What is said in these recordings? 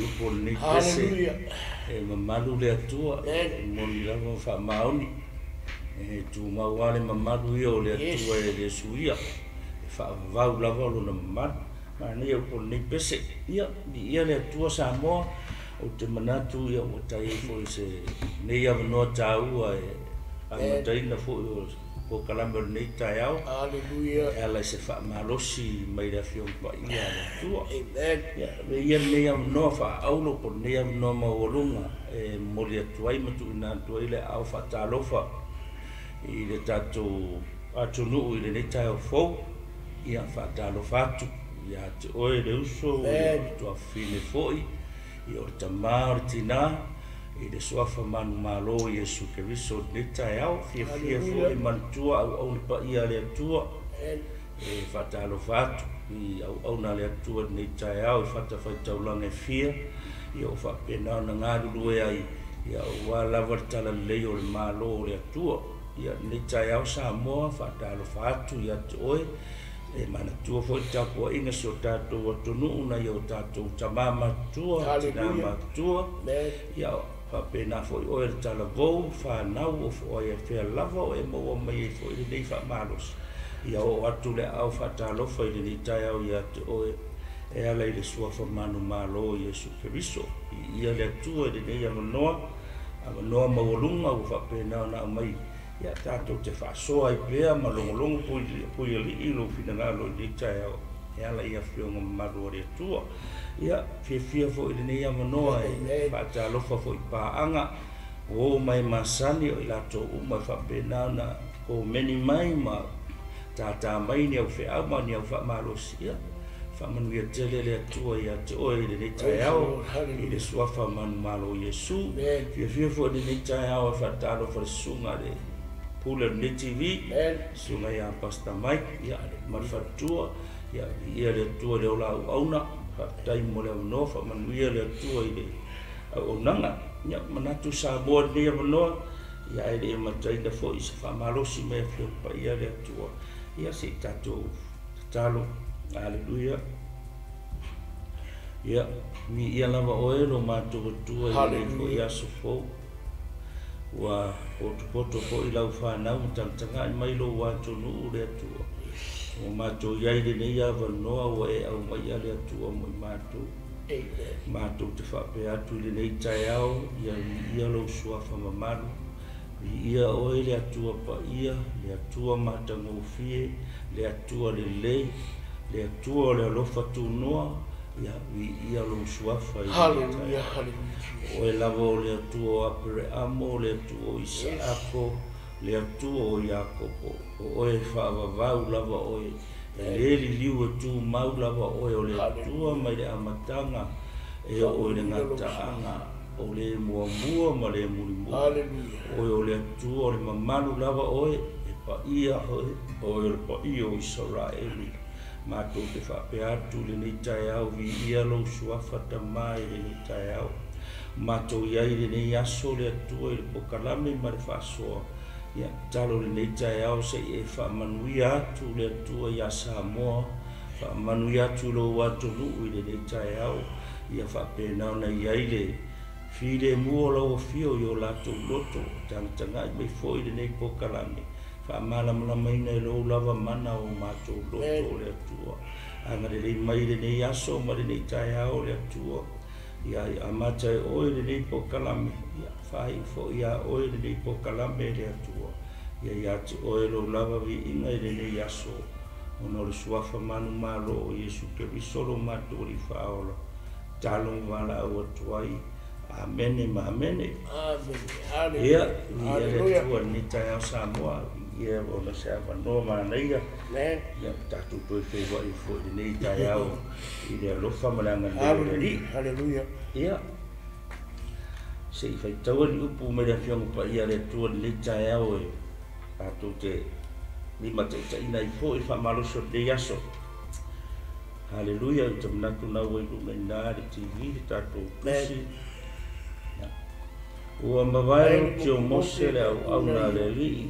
upu o lenei pese. E mamalu le Atua, e moni lava ma faamaoni. E tumau lava le mamalu ia o le Atua e le suia. E faavavau lava lona mamalu. Manaia upu o lenei pese. Ia, viia le Atua Samoa. Ou te manatu ia ua tai ai foi se nei avanoa taua e amataina foi o polokalame o lenei taeao. Hallelujah. E ala i se faamalosi mai le Afioga Paia a le Atua. Amen. Ia, avea ia lenei avanoa faaaulo po o lenei avanoa maualuga e momoli atu ai ma tuuina atu ai le aao faatalofa i le tatou atunuu i lenei taeao fou. Ia, faatalofa atu ia te oe le uso, ia o le tuafafine foi, ia o le tamā, o le tinā, i le suafa manumalo o Iesu Keriso i lenei taeao. Fiafia foi manatua auauna paia a le Atua. E faatalofa atu i auauna a le Atua i lenei taeao i fatafaitaulaga e fia, ia o faapena ona galulue ai, ia aua lava le talalelei o le Malo o le Atua. Ia lenei taeao Samoa, faatalofa atu ia te oe. E manatua foi le tapuaiga si o tatou atunuu nai o tatou tamā matutua, tinā matutua. Ia faapena foi oe le talavou, fanau o foai e fea lava o e maua mai ai foi lenei faamalosi. Ia oo atu le aao faatalofa i lenei taeao ia te oe e ala i le suafa manumalo o Iesu Keriso. Viia le Atua i lenei avanoa, avanoa maualuga ua faapena ona aumai. Ia tatou te faasoa ai pea ma logologo puialii i lou finagalo i lenei taeao e ala i afioga mamalu a le Atua. Ia, fiafia foi i lenei avanoa e faatalofa foi i paaga uo ma e masani o i latou uma e faapena ona komeni mai ma tātā mai ni au feau ma ni au faamalosi. Ia, faamanuia tele le Atua ia te oe i lenei taeao i le suafa manumalo o Iesu. Fiafia foi i lenei taeao e faatalofa le susuga le pule o lenei TV, susuga ia Pastor Mike, ia, ma le faletua. Ia, viia le Atua i le ola auauna. Faafetai mo le avanoa, faamanuia le Atua i le auaunaga. Ia, manatu Samoa i lenei avanoa, ia ae le i amataina foi se faamalosi mai Afioga Paia le Atua. Ia se i tatou tatalo. Aleluia. Ia, viia lava oe lo matou Atua i lenei foi aso fou. Ua potopoto foi lau fanau ma tagatagai mai lou atunuu le Atua. Ua matou iai lenei avanoa ua e aumaia le Atua mo i matou. Matou te faapea atu i lenei taeao, ia viia lou suafa mamalu. Viia oe le Atua paia, le Atua matagofie, le Atua lelei, le Atua o le alofa tunoa. Ia viia lou suafa i lenei taeao. Oe lava o le Atua o Apereamo, le Atua o Isaako, le Atua o Iakopo. O oe e faavavau lava oe, e le liliu e tumau lava oe o le Atua mai le amataga e oo i le gataaga, o le muamua ma le mulimuli. Oe o le Atua o le mamalu lava oe, e paia oe, oe o le paia o Isaraelu. Matou te faapea atu i lenei taeao, viia lou suafa tamā i lenei taeao. Matou iai i lenei aso le Atua i le polokalame ma le faasoa. Ia, tatalo lenei taeao se i e faamanuia atu le Atua ia Samoa, faamanuia atu i lou atunuu i lenei taeao. Ia faapena ona iai le filemu o lau afio i o latou loto, tagatagai mai foi i lenei polokalame, faamalamalamaina e lou lava mana o matou loto o le Atua. Agalelei mai lenei aso ma lenei taeao o le Atua. Ia amata e oe lenei polokalame, ia faaiu foi ia oe lenei polokalame e le Atua. Ia ia te oe lou lava viiga i lenei aso, ona o le suafa manumalo o Iesu Keriso lo matou Alii Faaola. Tatalo ma valaau atu ai. Amene ma amene. Amen. Ia, viia le Atua i lenei taeao Samoa, viia ona se avanoa manaia. Ia, tatou toe feiloai foi i lenei taeao i le alofa ma le agalelei o le Alii. Hallelujah. Ia, se i faitaua ni upu mai le Afioga Paia a le Atua i lenei taeao e tatou te limataitaiina ai foi le faamalosi o lenei aso. Haleluia, ou te manatu na ua i luga i ina le TV le tatou tusi. Ua mavae loti o Mose le auauna a le Alii,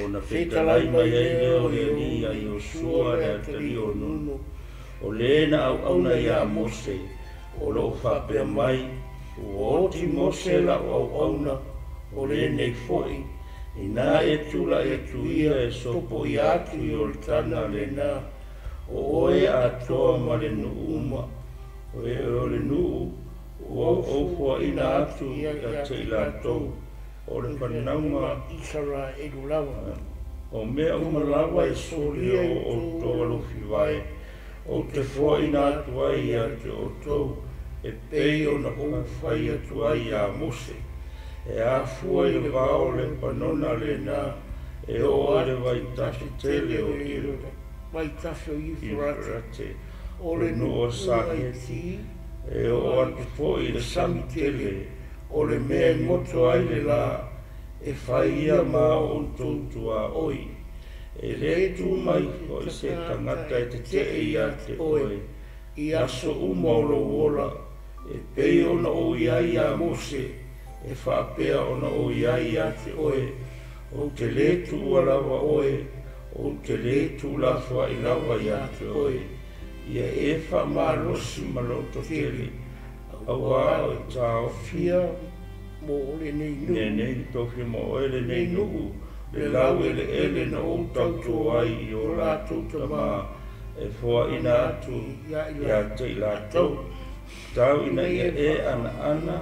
ona fetalai mai ai lea o le Alii ia Iosua le atalii o Nunu, o le na auauna iā Mose, O loo faapea mai, ua oti Mose lau auauna, o lenei fo'i, inā e tula'i atu ia e sopoia atu Ioritana lenā, o oe atoa ma le nuu uma, o e o le nuu, ua ou foaina atu ia te i latou, o le fanauga Isaraelu lava. O mea uma lava e solia i o outou alofi vae, ou te foaina atu ai ia te outou, e pei ona ou fai atu ai iā Mose. E afua i le vao o Lepanona lenā, e oo i le vaitafe tele o Vaitafe o Iufarate, Iufarate, o o le le nuu nuu o Saheti, Haiti, e oo atu fo'i i le sami tele, o le mea e goto ai le lā, e fai ia ma outou tuaoi. E lē tu mai fo'i se tagata e tete'e ia te oe, i i aso uma o lou ola, e pei ona ou iai iā Mose, e faapea ona ou iai ia te oe, ou te lē tuua lava oe, ou te lē tuulafoa'i lava ia te oe. Ia e faamalosi ma lototele, auā o e taofi fia mo o lenei nuu. lenei tofi mo oe lenei nuu, le laueleele na ou tautō ai i o latou tamā, e foaina atu ia i ia te i latou. Tau ina ia e anaana,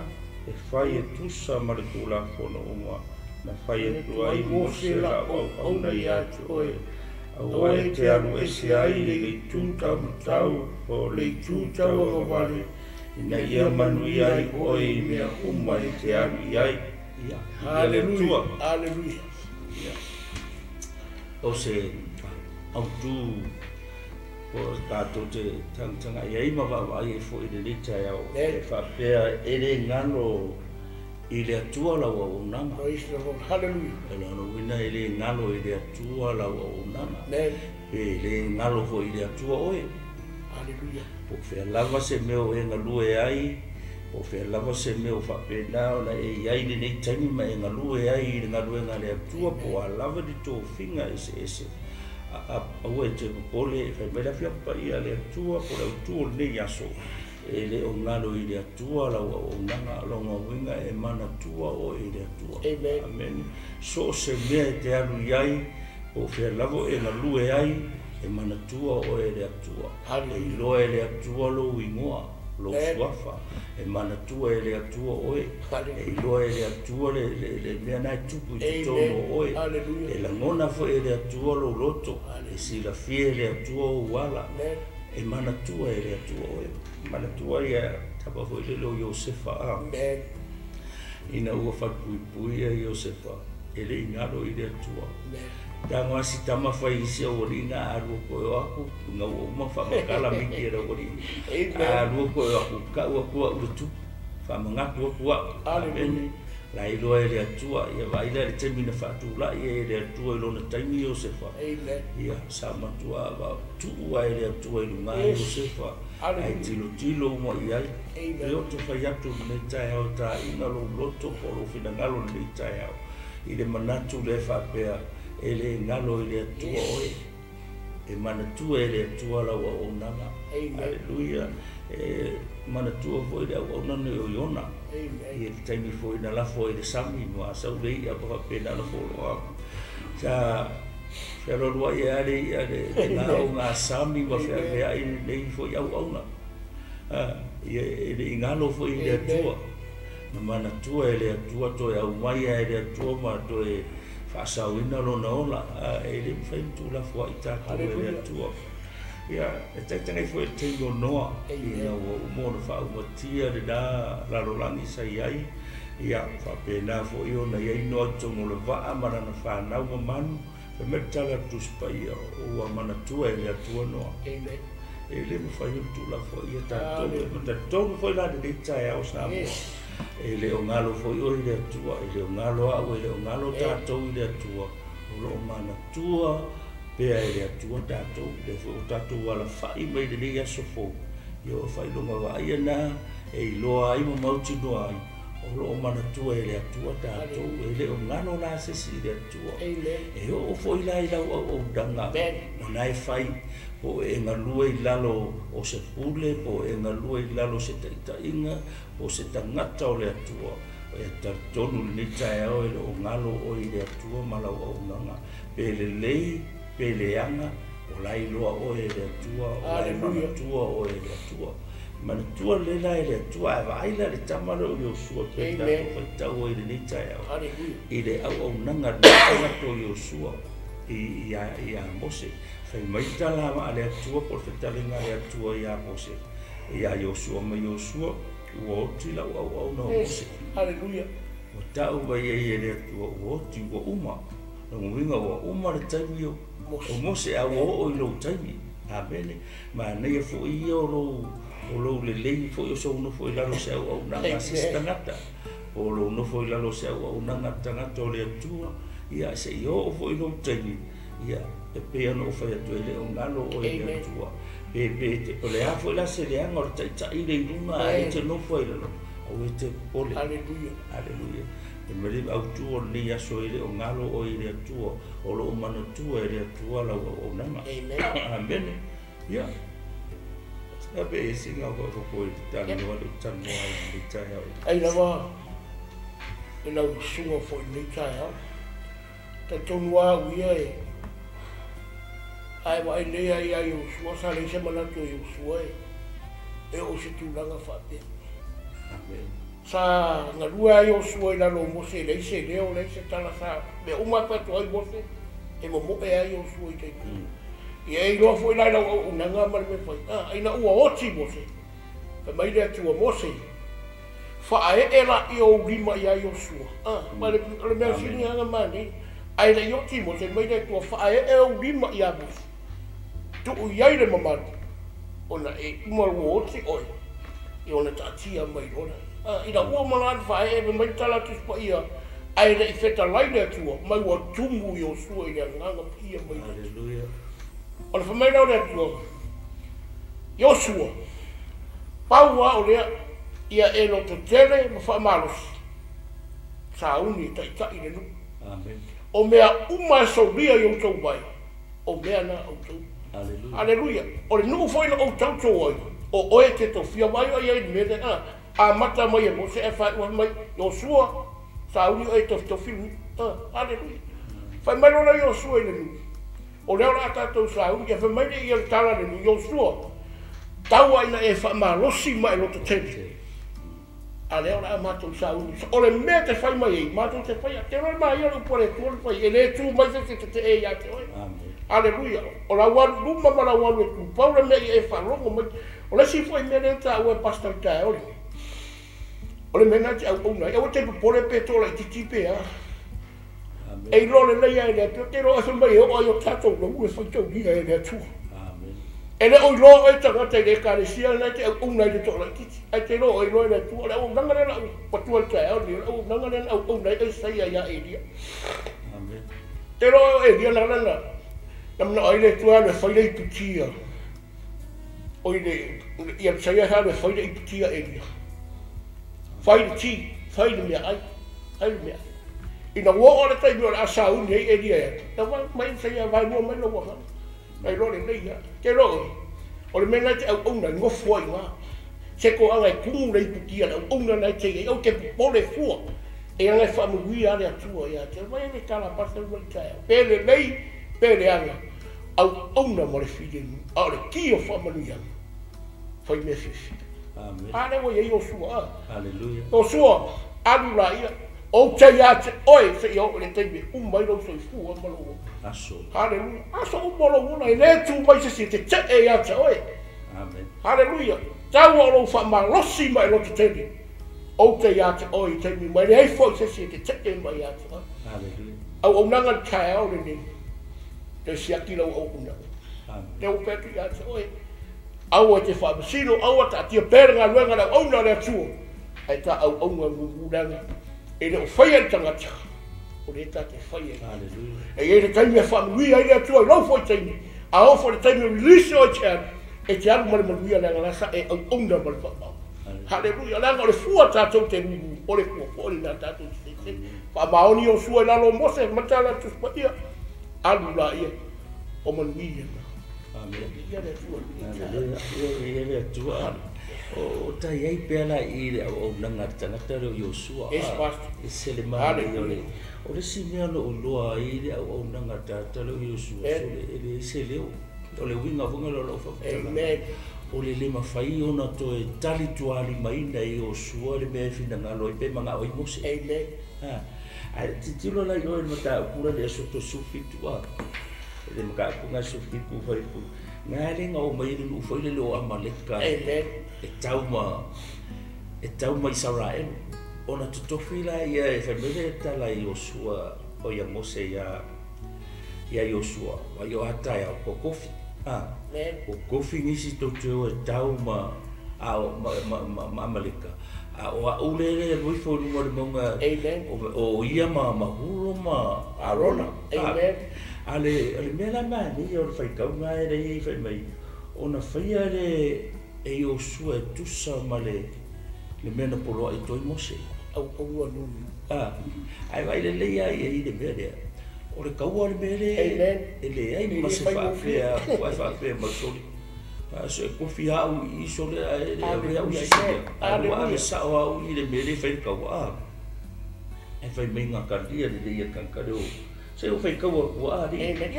e fai e tusa ma le tulafono uma, na fai atu ai Mose lau auauna ia te oe, auā e te alu ese ai i le itu taumatau po o le itu tauagavale, ina ia manuia ai oe i mea uma e te alu i ai. Ia, ia le Hallelujah. Atua. Hallelujah. Ia. O se autū po o tatou te tagatagai ai ma vaavaai ai fo'i i lenei taeao e Amen. faapea e lē galo i le Atua lau auaunaga. Praise the Lord. Hallelujah. E lona uiga e lē galo i le Atua lau auaunaga, Amen. pe lē galo fo'i i le Atua oe. Hallelujah. Po o fea lava se mea o e galue ai, po o fea lava se mea o faapena ona e iai lenei taimi ma e galue ai i le galuega a le Atua, po o a lava ni tofiga eseese. Aua e te popole, e fai mai le afioga paia a le Atua po o le autū o lenei aso, e lē o galo i le Atua lau auaunaga, lona uiga e manatua oe i le Atua. Amen. Amene. So o se mea e te alu i ai, po o fea lava e galue ai, e manatua oe e le Atua. E Hallelujah. iloa e le Atua lou igoa, lou Amen. suafa, e manatua e le Atua oe, e Hallelujah. iloa e le Atua le mea na e tupu i totonu Amen. o oe. Hallelujah. E lagona fo'i e le Atua lou loto, e Hallelujah. silafia e le Atua ou ala, Amen. e manatua e le Atua oe. Manatua ia tapa fo'i lele o Iosefa a. Amen. Ina ua falepuipui ia Iosefa, e lei galo i le Atua. Amen. Tago asi tama fai isi aualii na alua koe o aku, gaua uma faamakala miki e le aualii. Amen. Alua koe o aku, ka'u aku a'u le tupu, faamagatu aku a'u. Hallelujah. Amene. La iloa e le Atua, ia vaai lea le taimi na faatula'i ai e le Atua i lona taimi Iosefa. Amen. Ia, sa matua tuu ai le Atua i lugā Yes. Iosefa, ae Hallelujah. tilotilo uma i ai. Amen. E o te fai atu lenei taeao taina lou loto po o lou finagalo lenei taeao, i le manatu lea faapea, e lē galo i le Atua Yes. oe. E manatua e le Atua lau auaunaga. Amen. Aleluia. E manatua fo'i le auauna nei o Iona. Amen. Ia le taimi fo'i na lafo ai le sami ma sau le i'a ma faapena ona foloa aku. Sa fealualua'i ai le i'a le gaogasami ma feafea'i lenei fo'i auauna. Ia e le'i galo fo'i i le Atua. Na manatua e le Atua toe aumai ai e le Atua ma toe faasaoina lona ola, e lē mafai ona tuulafoa'i tatou e le Hallelujah. Atua. Ia, e taitagai fo'i le taimi o Noa, ina Amen. ua uma ona faaumatia lenā lalolagi sa iai, ia faapena fo'i ona iai Noa i totonu o le vaa ma lana fanau ma manu, fai mai le tala a le Tusi Paia, ua manatua e le Atua Noa. Amen. E lē mafai ona tuulafoaia tatou. E Hallelujah. matatonu fo'i la lenei taeao Samoa. Yes. E le o galo fo'i oe i le Atua, e le o galo a'u, e le o galo Amen. tatou i le Atua. O loo manatua pea e le Atua tatou, lea foi o tatou alafa'i mai lenei aso fou. Ia o faailoga vaaia na e iloa ai ma mautinoa ai, O loo manatua e le Atua tatou, e le o galo la se isi i le Atua. Amen. E oo foi la i lau auaunaga Amen. o na e fai, po o e galue i lalo o se pule, po o e galue i lalo o se taitaiga, po o se tagata o le Atua. E talitonu lenei taeao e le o galo oe i le Atua ma lau auaunaga. Pe lelei, pe leaga, o la iloa oe e le Atua, o la e Hallelujah. manatua oe e le Atua. Manatua le la e le Atua, ae vaai la le tama lea o Iosua pe Amen. tatou faitau ai lenei taeao. Hallelujah. I le auaunaga le tagata o Iosua ia Mose. Fai mai tala a le Atua po o le fetalega a le Atua ia Mose, ia Iosua ma Iosua, ua oti lau auauna o Mose. Yes. Hallelujah. Ua tau mai ai e le Atua ua oti ua uma. Lona uiga ua uma le taimi o Mose. o Mose a ua oo i lou taimi. Amene. Manaia foi ia o lou lelei foi o sou nofo i lalo o se auaunaga a se isi Amen. tagata. Po o lou nofo i lalo o se auaunaga a tagata o le Atua, ia se i oo foi i lou taimi, ia e pei ona ou fai atu e le o galo oe i le Amen. Atua. Pe te, o le a foi la se leaga o le taitai le i luga a e Amen. te nofo ai lalo, aua e te popole. Hallelujah. Hallelujah. E mele au tu o lenei aso e le o galo oe i le Atua, o loo manatua e le Atua lau auaunaga. Amen. Amen. Ia. Ape e singa o ko ko i talanoa le talanoa i le taeao. Ai lava e lau susuga foi i lenei taeao. Talitonu lava au ia e ae vaai nei ai ia Iosua, sa leai se manatu o Iosua e oo i se tulaga faapea. Amen. Sa galue ai Iosua i lalo o Mose, e leai se leo, leai se tala, sa mea uma e fai atu ai Mose, e momoe ai Iosua i taimi. Ia e iloa foi la i lau auaunaga ma le mea fai. Ina ua oti Mose, fai mai le Atua Mose, faaee laia ou lima ia Iosua. Ma le mea Amen. sili aga manei. Ae le i oti Mose, mai le Atua faaee ou lima ia Mose. Tuu i ai le mamalu, ona e uma ua oti oe, i ona taatia mai lola. Ina ua mala le faaee, mai le tala atu paia, ae le i fetalai le Atua, mai ua tumu Iosua i le agaga paia mai le Atua. Hallelujah. O le fai mai lea o le Atua, Iosua, pau lava o lea, ia e lototele ma faamalosi, sauni e taitai le nuu. Amen. O mea uma e solia i outou mai, o mea na outou. Hallelujah. Hallelujah. O le nuu foi na ou tautou ai, o oe te tofia mai o ia i le mea lea, amata mai e Mose e faaiua mai, Iosua, sauni oe e tofitofi le nuu. Hallelujah. Fai mai lola Iosua i le nuu. O lea o le a tatou sauni, ia fai mai le ia le tala le nuu, Iosua, taua ina e faamalosi ma e lototele. A lea o le a matou sauni. O le mea te fai mai ei, matou te fai, te loa mai ia le upu a le Atua le fai, e le tu mai se te tetee ia te oe. Amen. Hallelujah. O lau alu luma ma lau alu e tu, pau le mea ia e faalogo mai. O le isi foi mea lea taua e pastor taeao lenei. O le mea na te auauna ai, aua te popole pe tola itiiti pe a. Amen. E iloa lelei ai le Atua, te iloa e fai mai e oo ai o tatou lau e faitaulia e le Atua. Amen. E le o iloa oe tagata i le ekalesia na te auauna i le tola itiiti. Ai te iloa o iloa e le Atua, o le auaunaga lea na au patua le taeao lenei, o le auaunaga lea na auauna ai Isaia ia Elia. Amen. Te iloa o Elia na lana, na manao ai le Atua alu e fai le iputia. O i le, ia Isaia alu e fai le iputia Elia. Fai le ti, fai le mea ai, fai le mea ai. Ina ua oo le taimi o le a sauni ai Elia e atu. Na vai mai Isaia vai mua mai lau agaga. Na iloa lelei ia. Te iloa oe, o le mea na te auauna, nofo ai ngā. Se ko anga e kumu le iputia, le auauna na te i ai, au te popole fua. E anga e faamanuia le Atua ia te. Vai le tala pasa le taeao. Pe lelei, pe leaga. Auauna mo le filemu. A o le ki o faamanuiaga. Fai mea fiafia. Amen. A lea ua i ai Iosua, a. Hallelujah. Iosua, alu la ia. Ou te ia te oe, se i oo le taimi e uma ai lou soifua ma lou ola. Aso. Hallelujah. Aso uma lou ola, e le tu mai se isi e te tee ia te oe. Amen. Hallelujah. Taua o lou faamalosi ma e lototele. Ou te ia te oe i taimi mai, leai foi se isi e te tee mai ia te oe. Hallelujah. Auaunaga le taeao lenei. Te siaki lau auaunaga. Amen. Te au fai atu ia te oe. Aua te faamasino, aua taatia pea le galuega le auauna le Atua. Ae ta auauna gugulaga. E le o faia le tagata, o le ta te faia. Hallelujah. E i ai le taimi e faamanuia ai le Atua i lau foi taimi. A oo foi le taimi o release oe te alu, e te alu ma le manuia le aga la sa e auauna ma le faamau. Hallelujah. Hallelujah. Leaga o le fua tatou te gugu. O le tua o le na tatou te faamaoni o sua i lalo o Mose ma tala tuspaia alu la ia o manuia. Amen. Ia le Atua. Ia le Atua. O tai ai pea la i le auaunaga a le tagata lea o Iosua. Yes, Pastor. E se le manaia o le o le isi mea o lo o iloa ai le auaunaga a le tagata lea o Iosua, e leai se leo. O le uiga foi lea o lau faamatalaga. Amen. O le le mafai ona toe tali tualimaina e Iosua le mea e finagalo ai pe manao ai Mose. Amen. Ae tilotilo la i oe i le mataupu la le aso 37 a. Le mataupu na 17 fai nga le nga o mai le nuu foi le o Amaleka. Amen. E tau ma Israel. Ona totofi la ia e fai mai le tala i Iosua o ia Mose ia Iosua wa i o ata ia o kofi. O kofi nisi tau e tau ma ma Amaleka. O a ule le luifo lunga le maunga. Amen. O ia ma mahuro ma Arona. Amen. Ale mea la mani o le faikauga e le fai mai ona faia le e Iosua e tusa ma le mea na poloa i toi Mose. Au ua nunu. Ai vai le leia i le mea lea. O le kaua le mea le. Amen. E leai ma se faapea, ai faapea ma soli. So e kofi au i sole ai le au i sole. Ai ua ave sao au i le mea le fai kaua. E fai mai ngā kalia le leia kankare o. Se o fai kaua kua a li. Amen.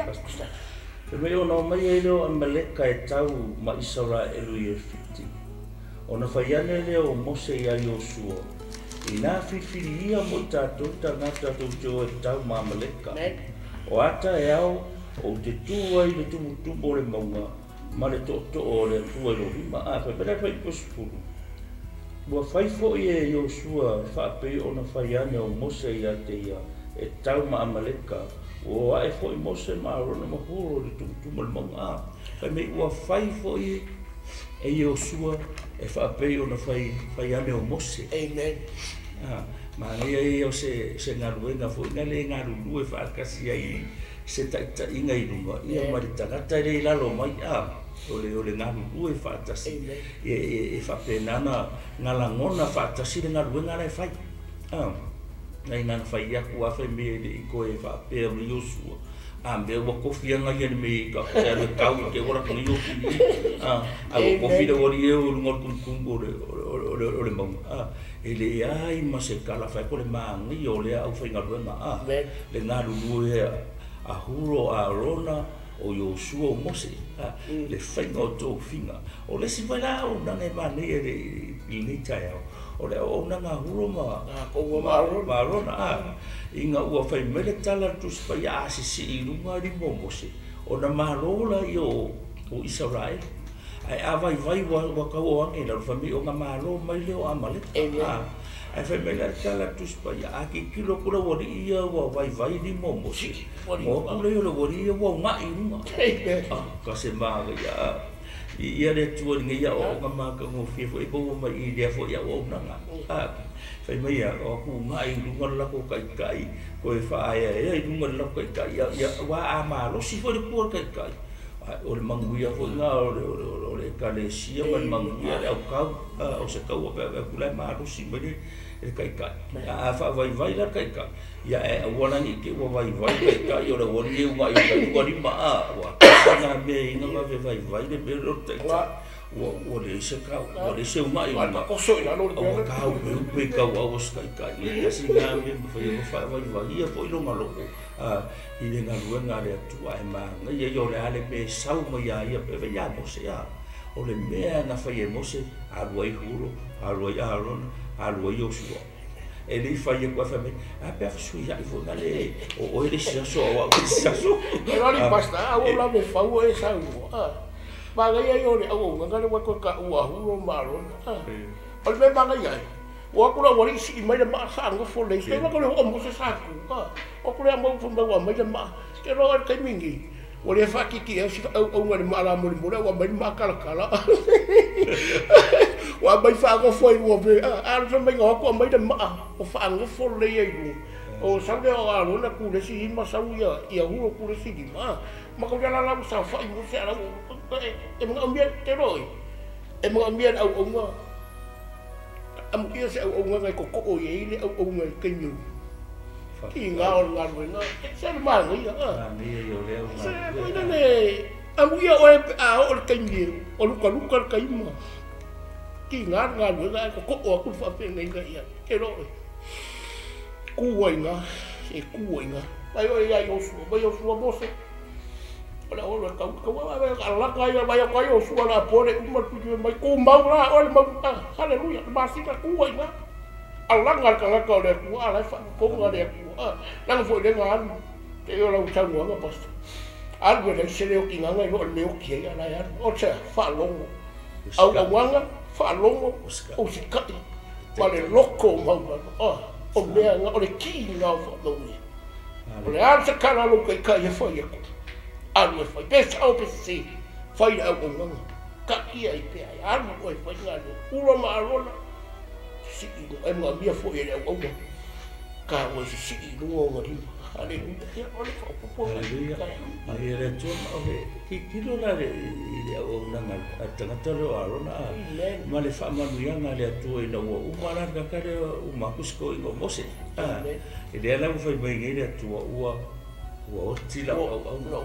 E mai ona o mai e leo Amaleka e tau ma Israelu i e fiti. Ona fai ane leo Mose ia Iosua. I nā filifili ia mo i tātou tangata tou te o e tau ma Amaleka. O ata e ao o te tua i le tumutumu o le maunga ma le to'oto'o o le Atua i lo lima. Fai mai la fai posifulu. Ua fai foi e Iosua e faapei ona fai ane o Mose ia te ia e tau ma Amaleka. Ua ae foi Mose ma Arona ma Huro le tumutumu o le maunga. Fai mai ua fai foi e Iosua e faapei ona fai ane o Mose. Amen. Manaia ia o se galuega foi na le galulue faatasi ai se taitaiga i luga ia ma le tagata le i lalo mai o le galulue faatasi e faapenana na lagona faatasi le galuega la e fai. Nai nana fai aku a fai me le i koe faapea o Iosua. A mea ua kofi anga ia le me ka e le kau i te ora kuni o kuni. A ua kofi le wari e o lunga o le kumukumu o le maunga. E le ai ma se kala fai ko le maangi o le au fai galuega. Le galulue a Huro a Arona o Iosua o Mose. Le faiga o tofiga. O le isi foi la auaunaga e manaia i lenei taeao. O le auaunaga a Huro ma Arona. Ina ua fai mai le tala le Tusi Paia a sisii i luga lima o Mose. Ona malo la ia o Israel. Ai a vaivai ua kau o ange lalo fai mai o ngā malo mai leo Amaleka. Ai fai mai la tala le Tusi Paia a kikilo kula ua li ia ua vaivai lima o Mose. Mo kula ia le ua li ia ua ungai i luga. Ka se maga ia. Ia le Atua ni ia o ngā makangofie foi maua mai i lea foi auaunaga. Fai mai ia o aku ungai i luga le lako kaikai koe faaeaea i luga le lako kaikai ia ua a malosi foi le kua le kaikai. O le manuia foi ngā o le ekalesia ma le manuia le aukau o se kaua pe avea kula e malosi mai le kaikai. A faavaivai la le kaikai ia e aua lani i te ua vaivai kaikai o le ua li e ungai o kai ua lima ua kasi ngā mea inga vave vaivai le mea le o le taitai. Ua le se kau, ua le se ungai unga. Ua kau pe upe kau au o se kaikai. E kasi ngā mea mawhai o faavaivai ia foi longa loko i le galuega a le Atua e maagaia ia o le a le mea e sau mai a ia pe vai ia Mose a. O le mea na fai e Mose, alu ai Huro, alu ai Arona, alu ai Iosua. E le fai e koe fai mai, a pe a fasui ai foi na le o oe le si aso au au le si aso. E rari pasta, au la me fau e sau. Magaia i o le auaunaga le ua koe ka ua Huro ma Arona. O le mea magaia ai. Ua aku la ua li sii mai le maa sa angofo le. Ke waka le hoa Mose sa ku. O ku le amau fo mai ua mai le maa. Ke roa le kaimingi. Ua le whakiki e si au au le maa la mole mole ua mai le maa kalakala. Ua mai whaangofo i ua pe. A le mai ngā aku mai le maa. O whaangofo le ia i runga. O sau le o Arona ku le si hima sau ia Huro ku le si lima. Ma kau la la sa whai Mose ala e mga mea te roi. E mga mea au au ngā. Amuia se auaunaga e toto'o i ai le auaunaga i taimi tiga o le galuega se le manaia se foi lele amuia oe pe a oo le taimi o lukaluka le taima tiga le galuega ae toto'o atu le faafeagaiga ia te lo'o ku aiga se ku aiga mai oe ia Iosua mai Iosua Mose o le aolo e tau tau alaka ia mai atu ai Iosua la pole uma le pili mai tumau la oe le mau. Haleluia le masina ku aiga alaga le tagata o le Atua ala e faafofoga le Atua laga foi lega alu te o lau saunoaga pastor alu e leai se leo tigaga i loo le mea oti ai ala e alu o se faalogo auauaga faalogo usita'i ma le loko o maulalo o mea o le kiga o faamauia o le a se tala lou taitai e fai atu alu e fai pe sa'o pe sesē fai le auaunaga taatia ai pea alu oe fai galuega ula ma alona sisii e magamia foi e le auauna taua e sisii i luga ona lima. Haleluia o le faaopopo. Haleluia ia le Atua ma o le tilotilo la i le auaunaga a le tagata lea o Arona ma le faamanuiaga a le Atua ina ua uma la le tagata lea uma atu se toeaiina o Mose. E lea la ua fai mai nei le Atua ua oti lau auauna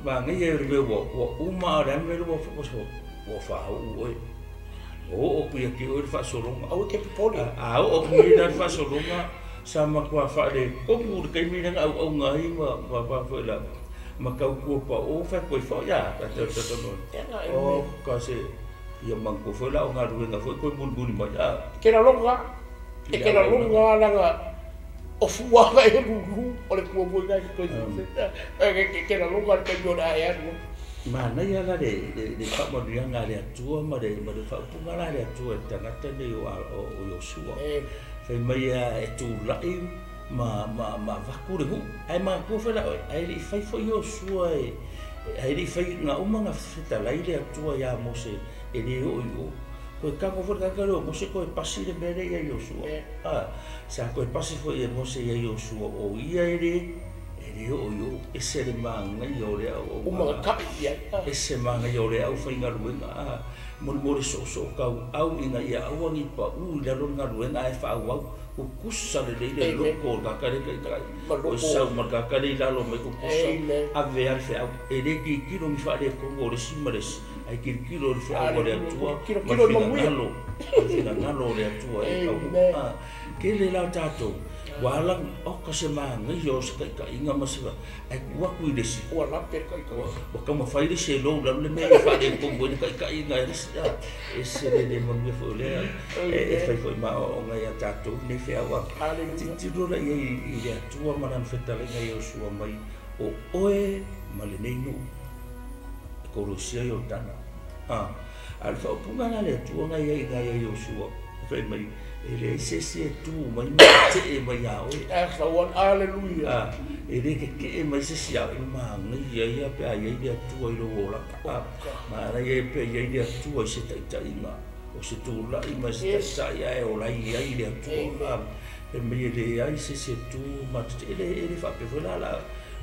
manaia le mea ua uma a o le a le mea ua faauu oe o oo atu ia te oe le faasologa. Aua te popole. A oo atu nei la le faasologa sa matua faaletonu le taimi lea na auauna ai ma foi la ma tautua pao fai koe foi a tatou o ka se ia manatua foi la o galuega foi toe mulimuli mai a ke laloga e ke laloga laga o fuaga e lulu o le tua foi ga toe ke laloga le taimi o le ae alu. Manaia la le faamanuiaga a le Atua ma le faaupuga la le Atua i le tagata nei o Iosua. Fai mai e tula'i ma avatu le nuu. Ae manatua foi la oe, ae le i fai foi Iosua ae le i fai na uma na fetalai le Atua ia Mose e le oo i o. Koe tago foi le tagata lea o Mose koe pasi le mea lea ia Iosua. Sa koe pasi foi e Mose ia Iosua o ia e le oo i o. Ese le manaia o le auaunaga. Ese manaia o le aufaigaluega. Molimoli soosoo tauau ina ia aua ni pau i lalo le galuega ae faaauau kukusa lelei le loko o le tagata lea taitai o sau ma le tagata lea i lalo mai kukusa ave a le feau e le tilotilo ni faaletonu o le isi ma le isi ae tilotilo le feau o le Atua ma le finagalo o le Atua e tau tele la o tatou ua ala oka se manaia o se taitaiga ma se ae tuu atu i le isi ua lape le taitai ua taumafai le isi e lou lalo le mea e faaletonu ai le taitaiga e le isi ese le le manuia foi o lea e fai foi ma aoaoga ia tatou nei feau a tilotilo la i ai i le Atua ma lana fetalaiga ia Iosua mai o oe ma lenei nuu e kolosia Iordana. A le faaupuga la le Atua na iai ina ia Iosua fai mai e leai se isi e tu mai ma tetee mai ia oe. That's the one. Hallelujah. E le tetee mai se isi ia oe manaia ia pe a iai le Atua i lou olaga. Manaia pe a iai le Atua i se taitaiga o se tula'i ma se taitai ae ola i ai le Atua. E mai e leai se isi e tu ma tetee e le faapea foi la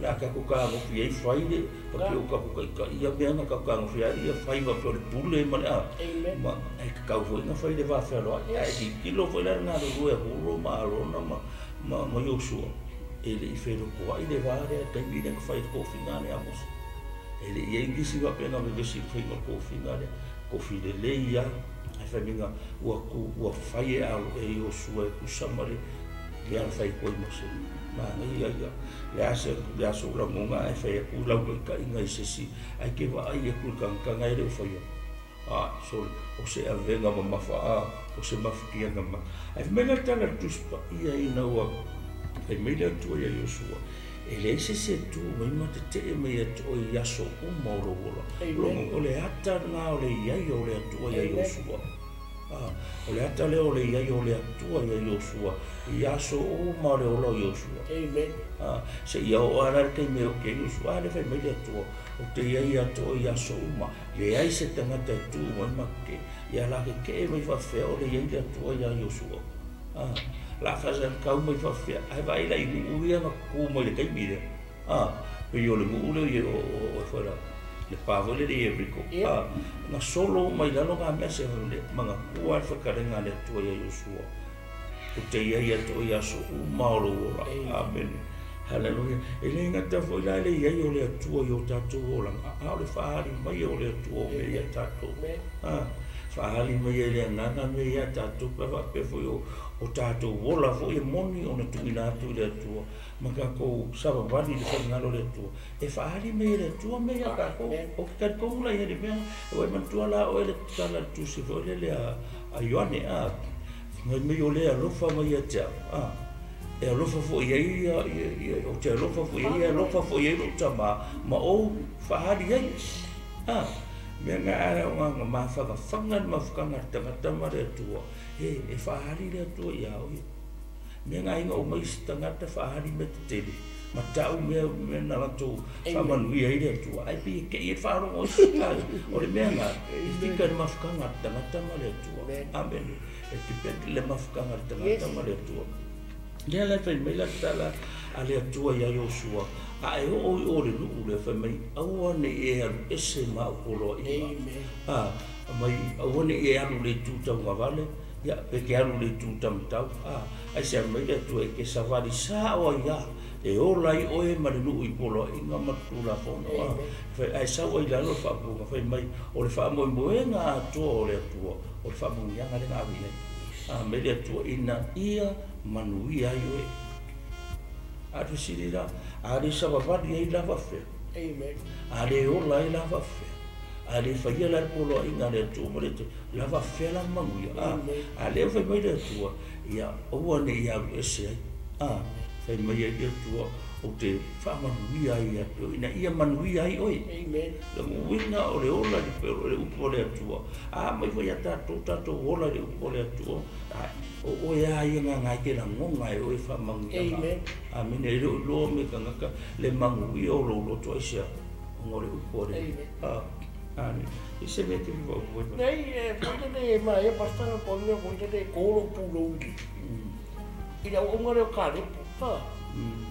la tatou tagofi ai fai le pape o tatou taitai ia mea na tatou tagofi ai ia fai ma pe o le pule ma le a ma e tatau foi na fai le vafealoai ae tilotilo foi la le galulue a Huro ma Arona ma Iosua e le i felotoa'i le va lea taimi lea na fai le tofiga lea a Mose. E le i ai nisi faapea na vevesi i le faiga o le tofiga lea tofi lelei a ae fai mega ua fai e Iosua e tusa ma le alafai koe Mose. Manaia ia le aso lagona ae fai atu lau taitaiga i se isi ae ke vaai atu i le tagataga e le o faia. Sorry, o se avega mamafa o se mafatiaga ma ae fai mai la le tala le Tusi Paia ina ua fai mai le Atua ia Iosua e leai se isi e tu mai ma tetee mai ia te oe i aso uma o lou ola. O le ata lena o le iai o le Atua ia Iosua. O le ata lea o le iai o le Atua ia Iosua i aso uma o le ola o Iosua. Amen. Se ia oo ala le taimi o ke Iosua le fai mai le Atua o te iai ia te oe i aso uma leai se tagata e tu mai ma tetee ia la tetee mai faafefea o le iai le Atua ia Iosua. La fasa kau mai faafefea ae vaai la i nuu ia na tu mai le taimi lea. Pei o le nuu lea o foi la Le pa foi le Ieriko. Na solo mai lalo ngā mea se le manga kua le whakarenga le Atua ia Iosua. O te ia ia to ia so uma o lou ola. Amen. Hallelujah. E le ngata foi la le ia o le Atua i o tātou olanga. A o le whaali mai o le Atua o mea ia tātou. Whaali mai e le anganga me ia tātou. Pe whape foi o tātou ola foi e moni o na tuina atu i le Atua. Ma kākou savavali le wharingalo le Atua. E whaali mai e le Atua me ia kākou. O ke karikongu la ia le mea. E wai mantua la o e le tala le tusi foi le le a Ioane. Ngai mai o le alofa mai ia te au. E alofa foi ai ia o te alofa foi ai alofa foi ai lo tama ma o whaali ai. Mea ngā ara o ngā mawhanga whanga ni mawhakanga tangata ma le Atua. E whaali le Atua ia o ia. Mea ngā inga o mai si tangata whaali me te tele. Ma tau mea mea nā latou whamanuia i le Atua. Ai pi ke i whaarongo i sika. O le mea ngā i tika ni mawhakanga tangata ma le Atua. Amen. E te peti le mawhakanga tangata ma le Atua. Lea lai whai mai la tala a le Atua ia Iosua. A e o i o le nuu le whai mai aua ne e alu ese ma o poloa ima. Mai aua ne e alu le tūtau ngawale. Ia pe ke alu le tūtau matau. Ai se mai le Atua e ke savali sa o ia. E ola i oe ma le nuu i poloa inga matula fono. Ai sau ai lalo whaapunga whai mai o le whaamoemoenga atoa o le Atua. O le whaamoeanga le ngā ai. Me le Atua ina ia manuia ai oe. A te siri la, a le savavali ai lava whea. Amen. A le ola ai lava whea. A le whaia la poloa inga le Atua ma le Atua. Lava whea la manuia. A le whai mai le Atua, ia aua ne ia alu ese ai. Whai mai ai le Atua o te whaamanuia ai Atua. Ina ia manuia ai oe. Amen. Le nguinga o le ola le upu o le Atua. Mai whai a tātou, tātou ola le upu o le Atua. O oe a ia ngā ngai ke rangonga e oe whamanguia. Amen. Amen. E leo loa me kangaka le manguia o lou loto ai sea. O ngore upu o le. Amen. I se mea te viva upu e. Nei, e foite ne ma e pastanga konne foite ne kolo pulo uli. I le au ngare o Kalepo.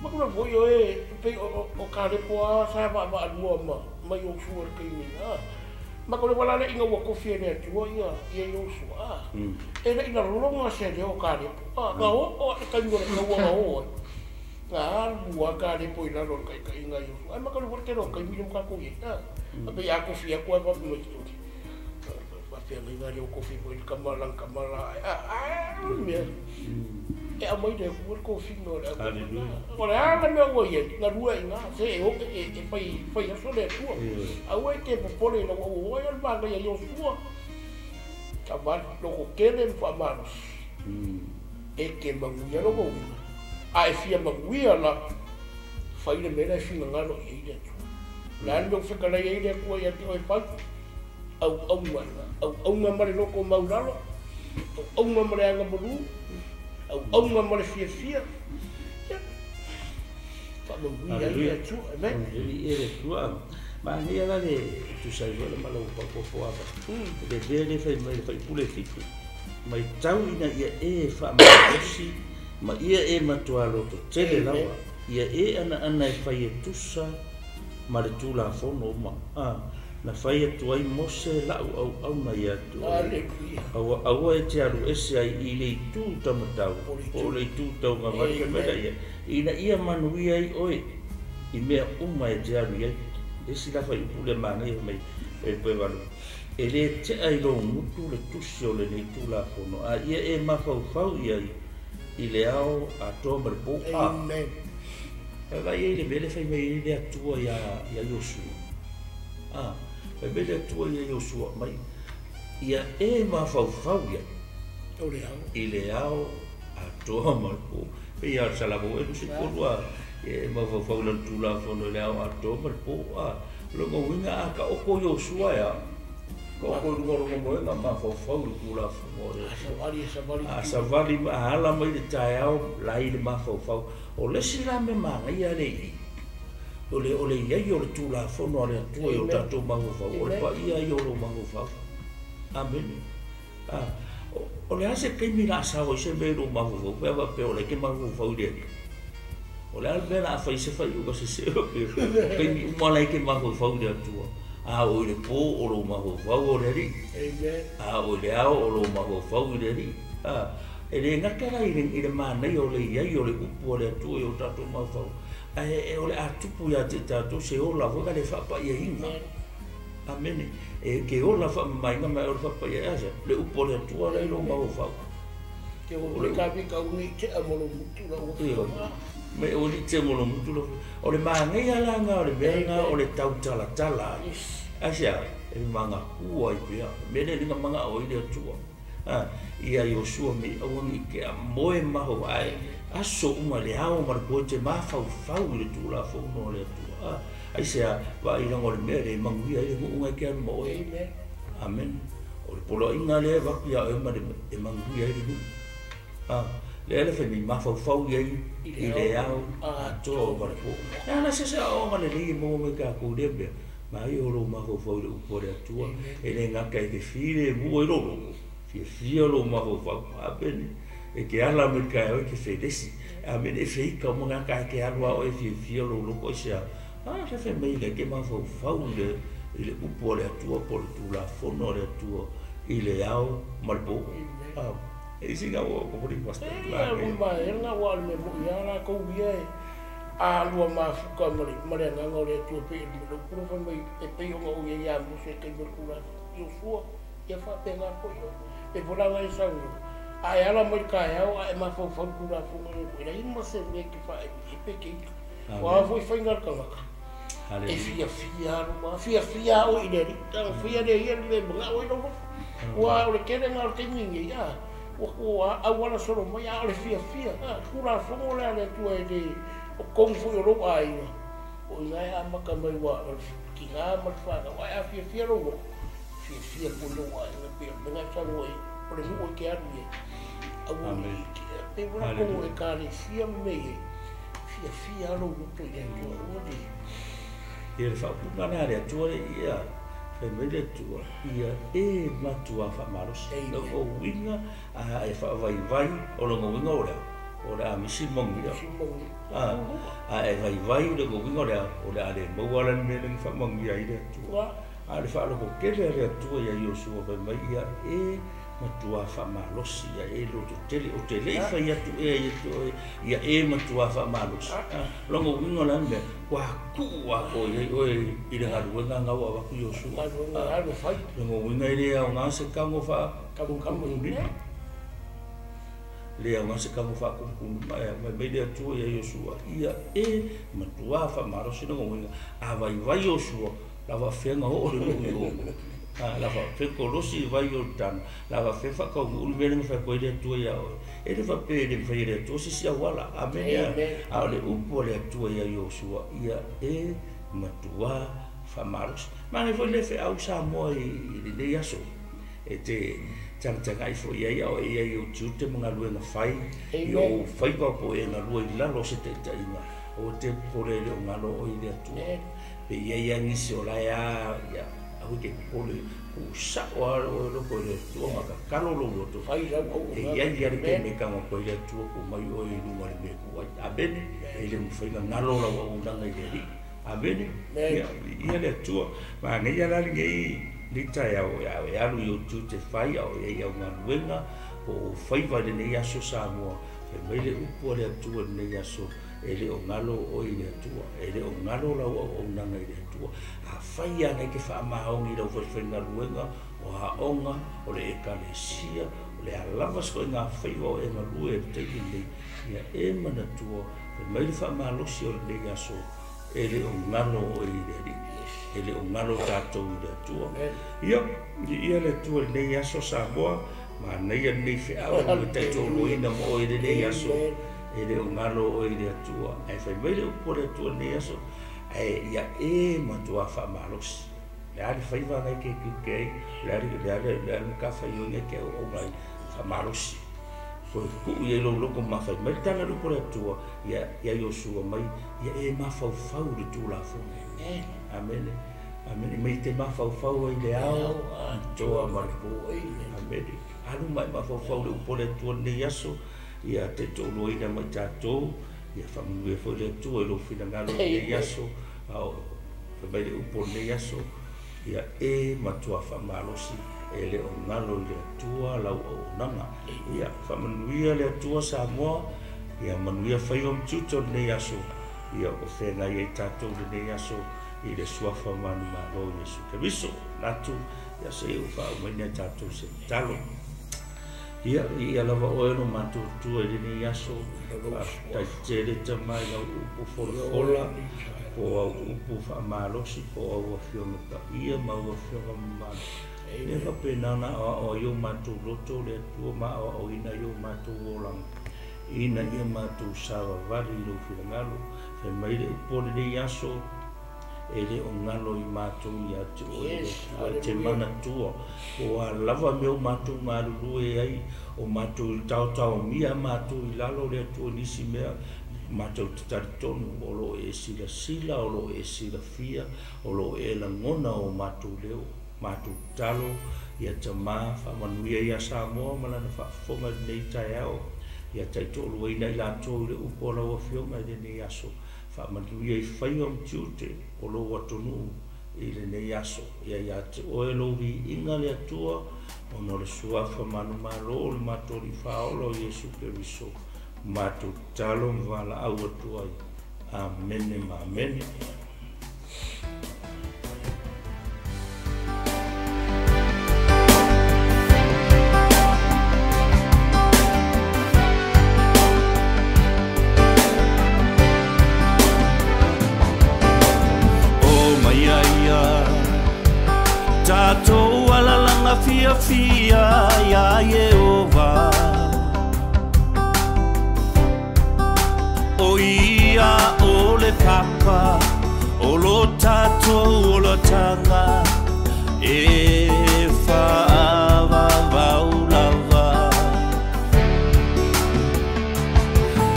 Makuna foi o e pe o Kalepo a sa va va alua ma mai o sua le kaimina. Makuna wala le inga ua kofi e le Atua ia ia Iosua. E le ina lolonga se le o Kalepo. Nga o o e kaimina le kaua nga o. Nga alua Kalepo i lalo le kai inga Iosua. Ai makuna wala te lo kaimina mo kako ia. Ape ia kofi aku ai wapi mai tuli. Wapi ngai ngari o kofi mo il kamala kamala. Mea. E a mai le ku kofi no le. Hallelujah. O le ala mea ua ia nga rua inga se e o e fai fai aso le Atua. Aua e te popole na ua ua o le manga ia Iosua. Ka vali loko kele mfa manos. E ke manguia loko uina. A e fia manguia la fai le mea e finga ngalo i le Atua. La le whaka lai e le kua ia te oi pai. Au au mai. Au au ma le loko maulalo. Au au ma le anga malu. Au au ma le fia fia. Wha manguia i le Atua. Amen. E le Atua. Ma ngia la le tusai wala malau papopo apa. Le le le whai mai le whai pule fitu. Mai tau ina ia e wha makosi. Ma ia e matua loto tele lawa. Ia e ana ana e whai e tusa. Ma le tūla fono uma. Na whai atu ai Mose lau au au na ia atu. Hallelujah. Aua e te alu ese ai i le tū tamatau. O le tū tau ngā wari mera ia. Ina ia manuia ai oe. I mea uma e te alu ia. E si la whai upu le mana ia mai e koe walu. E le te ai lo mutu le tusi o le nei tūla fono. A ia e mawhauwhau ia i le ao a toa ma le pō. Amen. Vai e le mele whai mai e le Atua ia Iosua. Whai mai le Atua ia Iosua mai. Ia e mawhauwhau ia. O le ao. I le ao a toa ma le pō. Pei a salamo e nusi korua e mawhauwhau lan tūla fono le ao a toa ma le pō. Longa winga a ka oko Iosua ia. Ka oko runga runga moenga mawhauwhau le tūla fono. A savali e savali. A savali a hala mai le tae ao lai le mawhauwhau. O le si la me manga ia le i. O le iai o le tūla fono a le Atua i o tātou mawhauwhau. O le pa ia i o lo mawhauwhau. Amen. O le ase kaimi la sawa i se me lo mawhauwhau. Pea wa pea o le ke mawhauwhau le. O le alpe la whai se whai uka se se o pe. Kaimi uma lai ke mawhauwhau le Atua. A o i le pō o lou mafaufau o le Alii. A o i le ao o lou mafaufau i le Alii. E le gata la i le manaia o le iai o le upu a le Atua i o tatou mafaufau, ae o le a tupu ia te tatou se ola foi ka le faapaiaina. Amene. E ke ola faamamaina ma e ola faapaia asa le upu a le Atua la i lou mafaufau. Ke o le ka uni te a mo lo mutu la ua. Me o li te mo lo mutu la. O le manaia la nga o le mea nga o le tautalatala. Asia e manga kua i pea. Me le linga manga o i le Atua. Ia Iosua me aua ni ke a moe maho ai aso uma le ao ma le poe te mafaufau i le Tulafono o le Atua. Ai se va i rango le mea le manuia i le nuu ngai ke alu ma oe. Amen. O le poloaiga lea e vaku ia oe ma le e manuia i le nuu. Le le fai mai mafaufau i i le ao atoa ma le po. E ala se se aoga lelei e maua mai tatou lea mea. Mai o lou mafaufau i le upu a le Atua. E le gata e te filemu ai lou loto. Fiafia lou mafaufau. Amene. E ke ala me ka e ke felesi. Amene. E feika o mga ka ke alua o e fiafia lou loko i sea. Se fe mai le ke mafaufau i le upu a le Atua po le Tulafono a le Atua i le ao ma le po. E singa o ko poli pastor. E ma e nga wa le mo ia la ko ia e a lua mafuka ma le agaga o le Atua pe le pulu fa mai e pe o o ia mo se te mo kula. Iosua ia fa pe nga ko ia. E volanga e sau. A e ala mai ka e au a e mafaufau Tulafono le ko ila mo se me ki fa e pe ke. Wa foi fa nga ka ka. E fia fia ma fia fia o i le ta fia le ia le nga o lo. Wa o le kele nga te ni ia. Ua awala solo mai a o le fia fia. Tulafono le ale tua e le o kongu foi o lou aiga. O ina e amaka mai ua ki ngā ma le whanau. Ai a fia fia lou loko. Fia fia po lou aiga pe o menga sango e o le nuu e ke alu e. Aua ni i ke pe wala kongu e ka le fia me e. Fia fia lou loto i le atua ua le. Ia le whaapunga nā le atua le ia. Fai mai le atua ia e matua whaamalosi. Le o winga a e whaavaivai o longa winga o lea. O le a misi manguia. A e vaivai le winga o lea. O le a le maua la mea lengi whamanguia i le atua. A le whaaloko kele a le atua ia Iosua fai mai ia e matua whaamalosi ia e loto tele. O te lei whai atu e ia atu ia e matua whaamalosi. Longa winga la mea kua kua ko ia oe i le ngaluenga ngau a waku Iosua. Longa winga i le au ngā se kango wha kamukamuni. Le au ngā se kango wha kumukunu mai mai le atua ia Iosua. Ia e matua whaamalosi longa winga. A vai vai Iosua la wa whenga ho o le nuu i o. La wa whekolosi vai o tana. La wa whewhaka o ulu mele nga whakoe le atua ia oe. E le whape le mwhai le atua sisi awala. Amen. A o le upu o le atua ia Iosua. Ia e matua whamalosi. Mana foi le wheau Samoa i le nei aso. E te tangtanga i fo ia ia o ia i o tiute mga luenga whai. I o whaipa po e ngā lua i lalo se te tainga. O te pore le o ngalo o i le atua. Pe ia ia ngisi o lai a ia ahu ke pole ku sa o o loko le atua ma ka kalo lo loto. E ia ia le ke me kanga ko i le atua ko mai o i lunga le me ku ai. Amene. E le mwhaiga ngalo la wa unanga i le ri. Amene. Ia le atua. Ma ngai ia lali ngai ni tai au e alu i o tiute whai au e ia ngā luenga o whaiva le nei aso Samoa. Fai mai le upu a le atua le nei aso e le o ngalo o i le atua. E le o ngalo lau au au nanga i le atua. A whai ana ke whaamaongi lau whai ngā luenga o haonga o le ekalesia o le alawas ko i ngā whaiva o e ngā lue e teili nei. Ia e manatua fai mai le whaamalosi o le nei aso e le o ngalo o i le alii. E le o ngalo tātou i le atua. Ia, ia le atua le nei aso Samoa, ma nei a nei wheau o taitoloina mo o i le nei aso. E le o ngalo o i le atua. Ai fai mai le upu o le atua nei aso. Ai ia e matua whaamalosi. Le ali whaiva ngai ke ke ai, le ali le ali le ali ka whai o ngai ke au au ngai whaamalosi. Ko ku i lo loko ma whai mai tana le upu o le atua ia ia Iosua mai ia e mafaufau le Tulafono. Amene. Amene. Mai te mafaufau ai le ao toa ma le po. Amene. Alu mai mafaufau le upu o le atua nei aso. Ia te tōloina mai tātou, ia whamanue foi le atua i lo whinangalo nei aso, au whai mai le upu o nei aso, Ia e matua faamalosi e le o galo i le Atua lau auaunaga. Ia faamanuia le Atua Samoa, ia manuia faiva ma tiute o lenei aso, ia o feagai ai tatou lenei aso i le suafa manumalo o Iesu Keriso. Manatu ia se i ou faaumaina tatou se tatalo. Ia, ia lava oe lo matou tua i lenei aso, faafetai tele tama i lau upu folafola, po o au upu faamalosi, po o au afioga paia ma au afioga mamalu. E faapena ona aoao ai o matou loto le Atua ma aoaoina ai o matou olaga, ina ia matou savavali i lou finagalo. Fai mai le upu o lenei aso, e le o galo i matou ia te oe le Atua, e te manatua po o a lava mea o matou galulue ai, o matou taotaomia matou i lalo le Atua i nisi mea, matou te talitonu o lo o e silasila, o lo o e silafia, o lo o e lagona o matou leo, matou tatalo ia tamā faamanuia ia Samoa ma lana faafofoga i lenei taeao, ia taitoaluaina i latou i le upu a lau afioga i lenei aso, faamanuia i faiva ma tiute o lou atunuu i lenei aso. Ia ia te oe lou viiga le Atua, ona o le suafa manumalo o le matou Alii Faaola o Iesu Keriso, matou tatalo ma valaau atu ai. Amene ma amene. O mai ia tatou alalaga fiafia ia Ieova, o ia o le papa o lo tatou olataga e faavavau lava.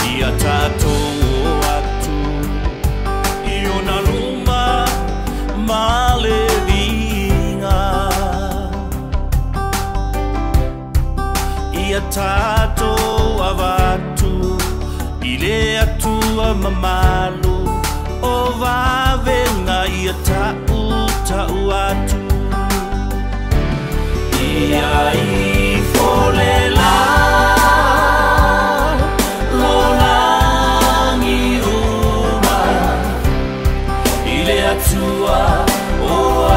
Ia tatou o atu i ona luma ma le viiga, ia tatou avatu i le Atua mamalu o vavega ia ta'u ta'u atu. Ia ifo le la lolagi uma i le Atua o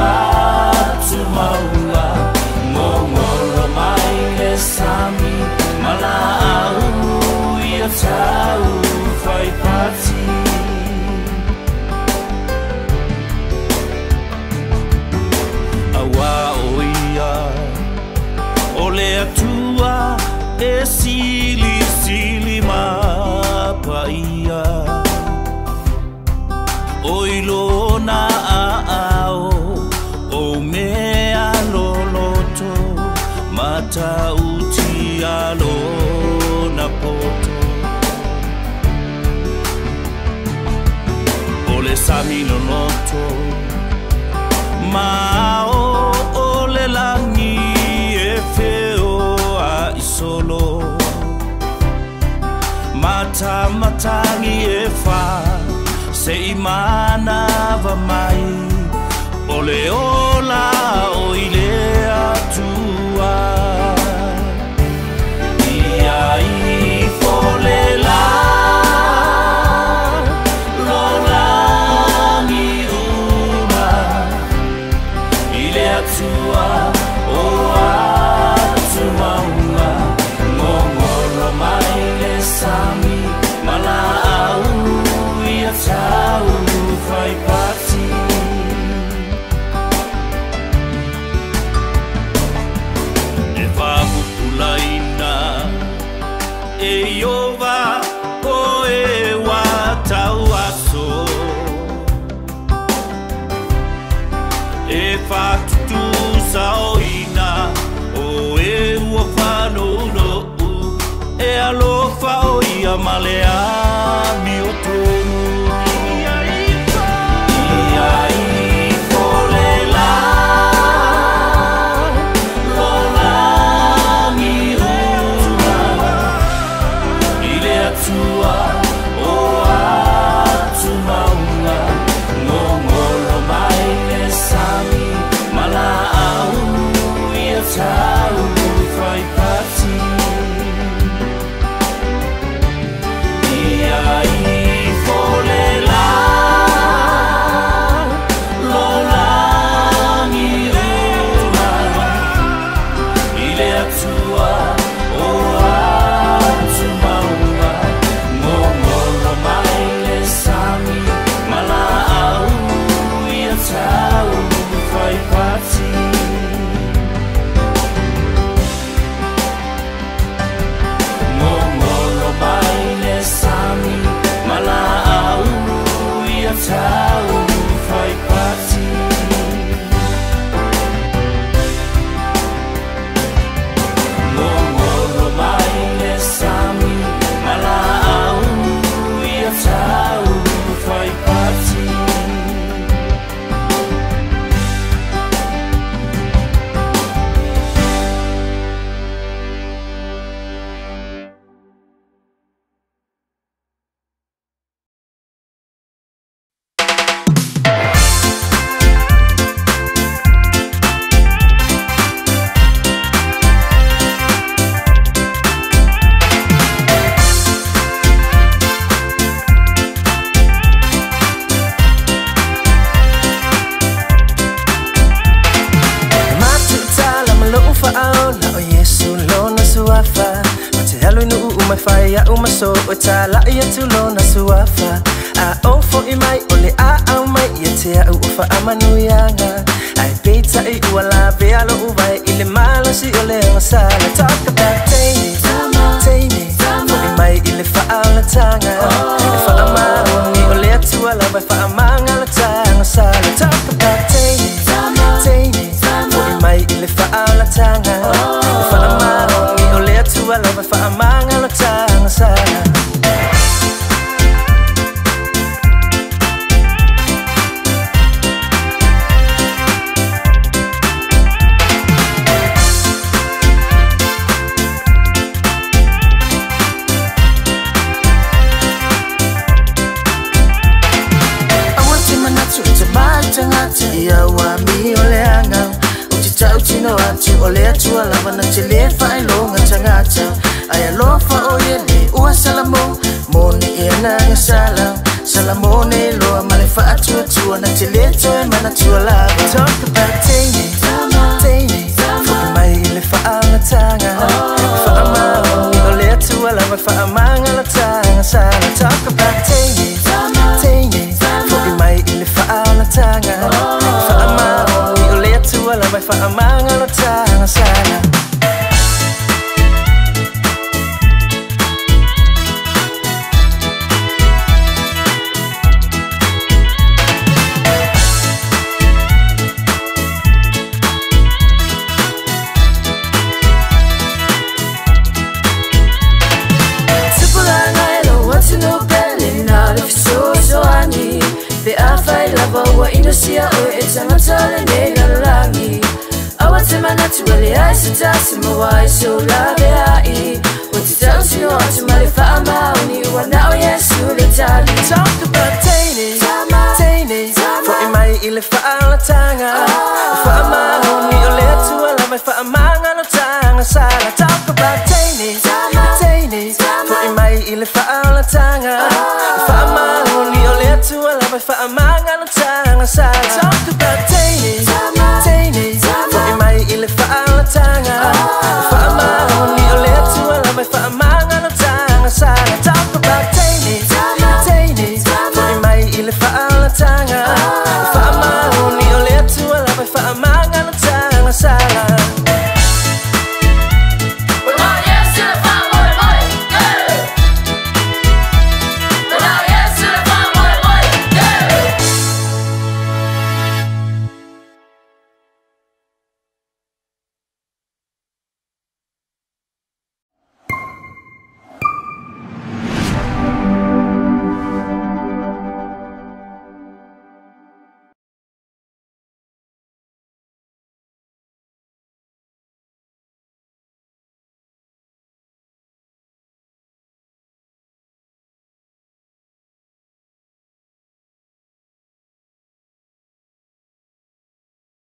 atu maua, gogolo mai le sami ma laau ia tau faipati. Auā o ia o le Atua e silisili ma paia, o i lona aao o mea loloto, matautia lona poto. O le sami loloto ma o le lagi e feo a isolo, matamatagi e fa se i manava mai, o le ola o i le Atua. Ia ifo le la lolagi uma i le Atua o atu maua, gogolo mai le sami ma laau ia tau faipati. E faapupulaina e Ieova o e ua tau aso, e faatutusaoina o e ua fanounou, e alofa o ia ma le amiotonu. Ia ifo le la lolagi uma i le Atua o atu maua, gogolo mai le sami tau faipati. Ngongolo mai le sami malaau ia tau faipati. So o tala ia tulona suafa a o fo i mai o le a au mai ia te au o fa amanuianga ai peita i ua la ve alo uvai i le malosi o le ngasala. Talk about teine teine fo i mai i le fa alatanga e fa amaoni o le atua la vai fa amanga la tanga sala. Talk about teine teine fo i mai i le fa alatanga e fa amaoni o le atua la vai fa amanga la tanga sala. Ia ua mi o le anga o te tau tino atu o le atua lava na te le whailonga tangata ai alofa o ye le ua salamo moni e nanga sala salamone loa ma le whaatua tua na te le toe mana tua lava. Talk about teine teine foki mai i le whaalatanga whaamaoni o le atua lava whaamanga la tanga sala. Talk about teine teine foki mai i le whaalatanga whaamaoni o le atua lava whaamanga la tanga sala. Inosia o e tangata le nei lalolangi Awa te manatu ele ai se tasi mawai so lave ai O te tau tino atu ma le whaamaoni ua nao Yesu le tali. Talk about teine, teine fo'i mai i le whaalatanga